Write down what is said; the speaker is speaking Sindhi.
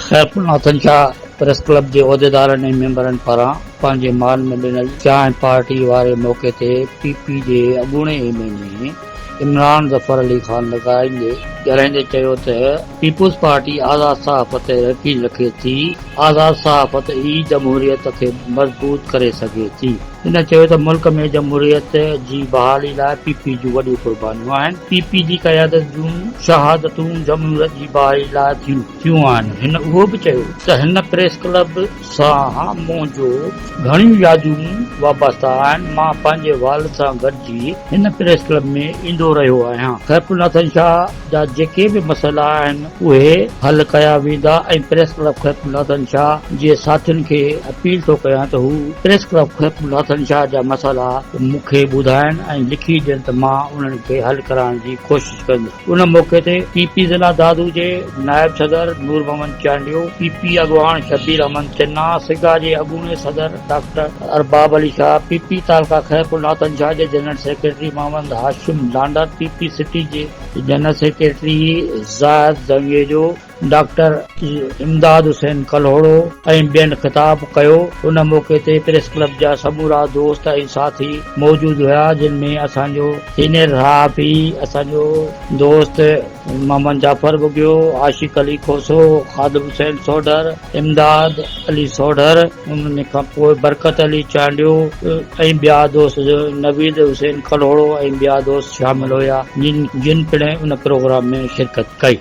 خيرپور ناٿن شاهه پريس ڪلب جي عهديدارن ۽ ميمبرن پاران پنهنجي مان ۾ ڏنل چانهه پارٽي واري موقعي تي پي پي جي اڳوڻي M N A Imran Zafar Ali Khan لڳائيندي ڳالهائيندي چيو ته پيپلز پارٽي آزاد صحافت تي يقين رکي ٿي، آزاد صحافت ئي جمهوريت کي مضبوط ڪري سگهي ٿي. هن چيو ته ملڪ ۾ جمهوريت جي بحالي لاء پي پي جون وڏيون قربانيون آهن، پي پي جي قيادت جون شهادتون جمهوريت جي بحالي لاء ٿيون ٿيون آهن، هن اهو به چيو ته هن پريس ڪلب سان منهنجو گهڻيون يادون وابسته آهن، مان پنهنجي والد سان گڏجي هن پريس ڪلب ۾ ايندو رهيو آهيان، خيرپور ناٿن شاهه جا جيڪي به مسئلا آهن اهي حل ڪيا ويندا ۽ پريس ڪلب خيرپور ناٿن شاهه جي ساٿين کي اپيل ٿو ڪيان ته هو پريس ڪلب خيرپور ناٿن شاهه جا مسئلا مون کي ٻڌائن ۽ لکي ڏين ته مان انهن کي حل ڪرائڻ جي ڪوشش ڪندس. ان موقعي تي پي پي ضلع دادو جي نائب صدر نور محمد چانڊيو، پي پي اڳواڻ شبير احمد چنا، سگا جي اڳوڻي صدر doctor Arbab Ali Shah, P P تعلقه خيرپور ناٿن شاهه جي general secretary Muhammad Hashim Landar, P P city جي general secretary Zahid Zangejo, doctor Imdad Hussain Kalhoro ۽ ٻين خطاب ڪيو. ان موقعي تي پريس ڪلب جا سمورا دوست ۽ ساٿي موجود هيا جن ۾ اسان جو سينيئر صحافي اسان جو دوست محمد جعفر ٻگهيو، عاشق علي کوسو، خادم حسين سوڍر، امداد علي سوڍر، ان کان پوء برڪت علي چانڊيو ۽ ٻيا دوست نويد حسين ڪلهوڙو ۽ ٻيا دوست شامل هيا جن پڻ ان پروگرام ۾ شرڪت ڪئي.